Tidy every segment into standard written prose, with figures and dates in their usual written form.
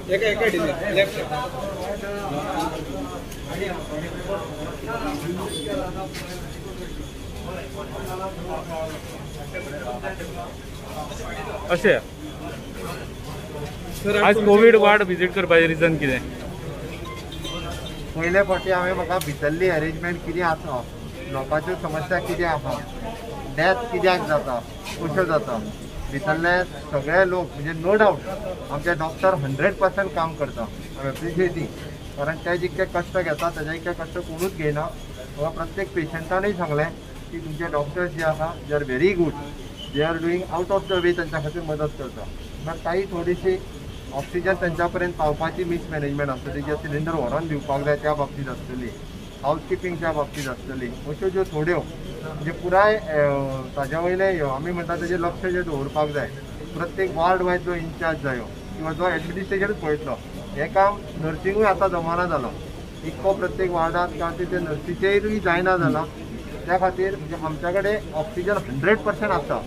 एका एका लेफ्ट अशें आज कोवीड वार्ड विजीट करपाचें रिजन कितें? पयले फावटी हांवें म्हाका भितरली अरेंजमेंट कितें आसा, लोकांच्यो समस्या कितें आसा, डेथ कित्याक जाता, कश्यो जाता, भितरले सगळे लोक म्हणजे नो डावट आमचे डॉक्टर 100% काम करता, हांव एप्रिशिएटींग, कारण ते जितके कश्ट घेता तेज्या इतके कश्ट कोणूच घेयना. म्हाका प्रत्येक पेशंटानूय सांगलें की तुमचे डॉक्टर्स जे आसा they are very good, they are doing out of the way, तांच्या खातीर मदत करता. बट काही थोडीशी ऑक्सिजन तांच्या पर्यंत पावपाची मिसमॅनेजमेंट आसतली, जे सिलिंडर व्हरोन दिवपाक जाय त्या बाबतींत आसतली, हावसकिपिंगच्या बाबतींत आसतली, अश्यो ज्यो थोड्यो म्हणजे पुराय ताज्या वयले आमी म्हणटा तेजें लक्ष जें दवरपाक जाय. प्रत्येक वार्ड वायज जो इन्चार्ज जायो किंवा जो एडमिनिस्ट्रेशन पळयतलो, हें काम नर्सिंगूय आतां जमाना जालो इतको प्रत्येक वार्डांत, कारण ते नर्सीचेरूय जायना जाला. त्या खातीर म्हणजे आमच्या कडेन ऑक्सिजन 100% आसा,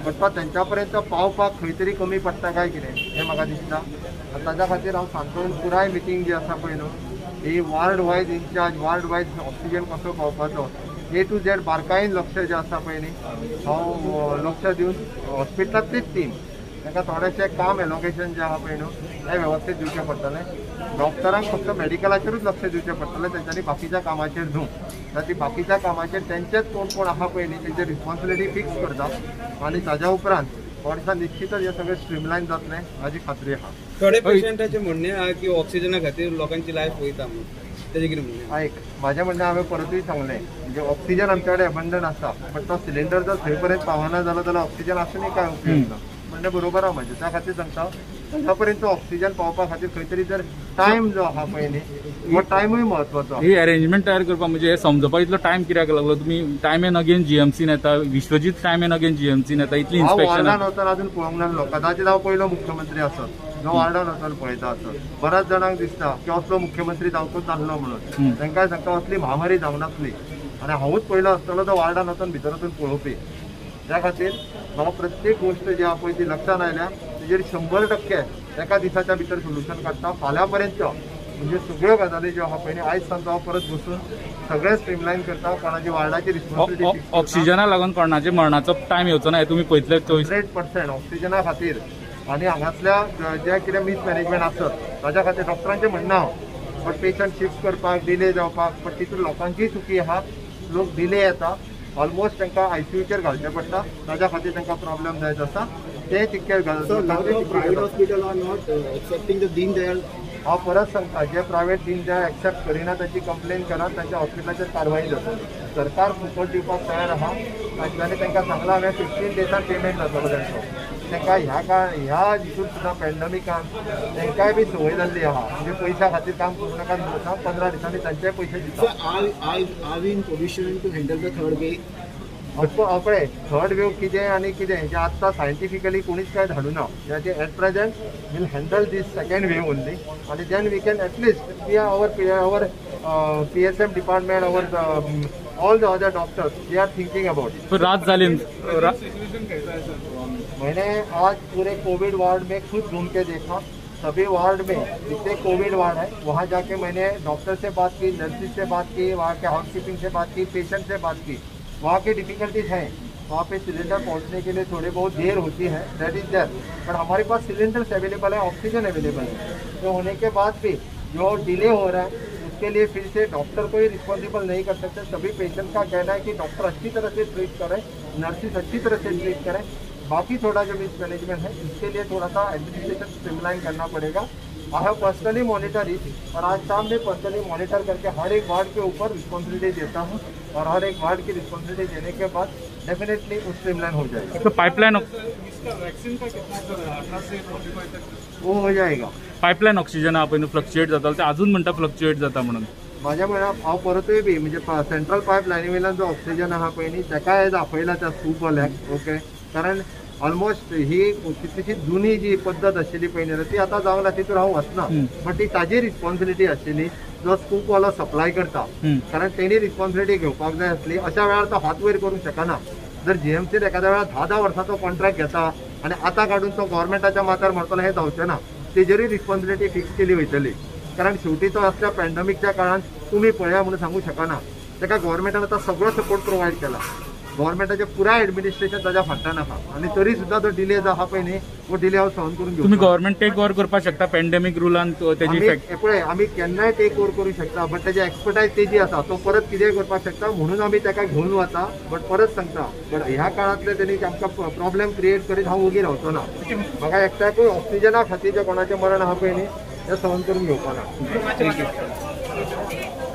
बट तो तेंच्या पर्यंत पावपाक खंय तरी कमी पडटा काय कितें हें म्हाका दिसता. आनी ताज्या खातीर हांव सांगतलो पुराय मिटींग जी आसा पळय न्हू ही ward wise incharge, ward wise oxygen कसो पावपाचो ए टू झेड बारकायेन लक्ष जें आसा पळय न्ही हांव लक्ष दिवन हॉस्पिटलांतलीच टीम तांकां थोडेशें काम एलोकेशन जें आसा पळय न्हू तें वेवस्थीत दिवचें पडटलें. डॉक्टरांक फक्त मेडिकलाचेरूच लक्ष दिवचें पडटलें, तेंच्यांनी बाकीच्या कामाचेर न्हू. ती बाकीच्या कामाचेर तेंचेच कोण कोण आसा पळय न्ही तेंचे रिस्पॉन्सिबिलिटी फिक्स करता आनी ताज्या उपरांत वर्सा निश्चितच हे सगळें स्ट्रीमलायन जातलें हाजी खात्री आसा. थोडे पेशंटाचें म्हणणें आहा की ऑक्सिजना खातीर लोकांची लायफ वयता म्हणून, तेजें कितें म्हणणें? आयक, म्हाजें म्हणणें हांवें परतूय सांगलें, म्हणजे ऑक्सिजन आमच्या कडेन एबंडन आसा, बट तो सिलिंडर जर थंय पर्यंत पावना जालो जाल्यार ऑक्सिजन आसूनय काय उपयोग ना. म्हणणें बरोबर आहा म्हाजें, त्या खातीर सांगता ताज्या पर्यंत ऑक्सिजन पावपा खातीर खंय तरी जर टायम जो आहा पळय न्ही हो टायमूय म्हत्वाचो. ही अरेंजमेंट तयार करपाक म्हणजे हे समजपाक इतलो टायम कित्याक लागलो? तुमी टायम एंड अगेन जीएमसीन येता, विश्वजीत टायम एंड अगेन जीएमसीन येता, इतली हांव इन्स्पेक्शन. वार्डान वचून अजून पळोवंक नासलो, कदाचित हांव पयलो मुख्यमंत्री आसत जो वार्डान वचून पळयता आसत. बऱ्याच जाणांक दिसता की असलो मुख्यमंत्री जावंकूच नासलो म्हणून, तांकां सांगता असली महामारी जावंक नासली आनी हांवूच पयलो आसतलो जो वार्डान वचून भितर वचून पळोवपी. त्या खातीर म्हाका प्रत्येक गोश्ट जी आहा पळय ती लक्षांत आयल्या, तेजेर 100% एका दिसाच्या भितर सोल्युशन काडटा. फाल्यां पर्यंत म्हणजे सगळ्यो गजाली ज्यो आहा पळय न्ही आयज सांगता हांव परत बसून सगळें स्ट्रीमलायन करता. कोणाची वार्डाची रिस्पॉन्सिबिलिटी ऑक्सिजना लागून कोणाचे मरणाचो टायम येवचो ना हें तुमी पळयतले? 100% ऑक्सिजना खातीर आनी हांगासल्या जें कितें मिसमॅनेजमेंट आसत ताज्या खातीर डॉक्टरांचें म्हणणें हांव, बट पेशंट शिफ्ट करपाक डिले जावपाक, बट तितून लोकांचीय चुकी आहा, लोक डिले येता, ऑलमोस्ट तांकां आयसीयूचेर घालचें पडटा, ताज्या खातीर तांकां प्रॉब्लम जायत आसा. ते तितके हांव परत सांगता, जे प्रायवेट दीन दयाळ एक्सेप्ट करिना तांची कंप्लेन करा, तांच्या हॉस्पिटलाचेर कारवाई जातली. सरकार फुकट दिवपाक तयार आहा आनी तांकां सांगलां हांवें 15 डेजान पेमेंट जातलो तांचो. तांकां ह्या काळ ह्या हितून सुद्दां पॅन्डमिकान तांकांय बी संवय जाल्ली आहा, म्हणजे पयशा खातीर काम करूं नाका म्हणटा, 15 दिसांनी तांचे पयशे दिता. पळय थर्ड वेव कितें आनी कितें हें आत्तां सायंटिफिकली कोणीच कांय धाडूना. ते at present we'll handle this second wave only आनी then we can at least we are our PSM department, our all the other doctors they are thinking about it. रात जाली. मैंने आज पूरे कोविड वार्ड में खुद घूम के देखा, सभी वार्ड में जितने कोविड वार्ड है वहाँ जाके मैंने डॉक्टर से बात की, नर्सिस से बात की, वहाँ के हाउसकीपिंग से बात की, पेशेंट से बात की. वहाँ की डिफ़िकल्टीज हैं, वहाँ पे सिलेंडर पहुँचने के लिए थोड़ी बहुत देर होती है, that is there, but हमारे पास सिलेंडर्स अवेलेबल है, ऑक्सीजन अवेलेबल है. तो होने के बाद भी जो डिले हो रहा है उसके लिए फिर से डॉक्टर को ही रिस्पॉन्सिबल नहीं कर सकते. सभी पेशेंट का कहना है कि डॉक्टर अच्छी तरह से ट्रीट करें, नर्सिस अच्छी तरह से ट्रीट करें, बाकी थोड़ा जो मिसमैनेजमेंट है इसके लिए थोड़ा सा एडमिनिस्ट्रेशन स्ट्रीमलाइन करना पड़ेगा. I have personally monitor it और आज शाम में पर्सनली मॉनिटर करके हर एक वार्ड के ऊपर रिस्पॉन्सिबिलिटी देता हूँ और हर एक वार्ड की रिस्पॉन्सिबिलिटी देने के बाद डेफिनेटली उस स्ट्रीमलाइन हो जाएगा. तो पाइपलाइन वैक्सीन का कितना 18 से 45 तक वो हो जाएगा. पाइपलाइन ऑक्सिजन आहा पळय फ्लक्च्युएट जाता, ते अजून म्हणटा फ्लक्च्युएट जाता म्हणून. म्हाज्या म्हणा हांव परतूय बी म्हणजे सेंट्रल पायप लायनी वयल्यान जो ऑक्सिजन आहा पळय न्ही ताकाय आयज आपयला त्या स्कूपवाल्याक, ओके, कारण ऑलमोस्ट ही कितलीशी जुनी जी पद्दत आशिल्ली पळय न्ही ती आतां जावंक ना, तितून हांव वचना, बट ती ताजी रिस्पॉन्सिबिलिटी आशिल्ली जो स्कूपवालो सप्लाय करता, कारण तेणी रिस्पॉन्सिबिलिटी घेवपाक जाय आसली. अशा वेळार तो हात वयर करूंक शकना. जर जीएमसीन एखाद्या वेळार 10-10 वर्सांचो कॉन्ट्रॅक्ट घेता आनी आतां काडून तो गव्हर्मेंटाच्या माथ्यार मारतलो हें जावचें ना. तेजेरूय रिस्पॉन्सिबिलिटी फिक्स केली वयतली. कारण शेवटी तो असल्या पॅन्डेमिकच्या काळान तुमी पळया म्हणून सांगू शकना. ताका गव्हर्मेंटान आतां सगळो सपोर्ट प्रोवायड केला, गव्हर्मेंटाचें पुराय एडमिनिस्ट्रेशन ताज्या फाटल्यान आसा आनी तरी सुद्दां तो डिले जो आहा पळय न्ही, हो डिले हांव सहन करून तुम्ही घेवचो ना. गव्हर्मेंट टेक ओव्हर करपाक शकता पॅन्डेमीक रुलान तेजी इफेक्ट? पळय, आमी केन्नाय टेक ओवर करूं शकता, बट तेजी एक्सपर्टायज तेजी आसा, तो परत कितेंय करपाक शकता म्हणून आमी ताका घेवन वता. बट परत सांगता, बट ह्या काळांतले तेणी आमकां प्रॉब्लेम क्रिएट करीत हांव ओगी रावचो ना. म्हाका एकट्याकूय ऑक्सिजना खातीर जें कोणाचें मरण आहा पळय न्ही, तें सहन करून घेवपा ना. Thank you.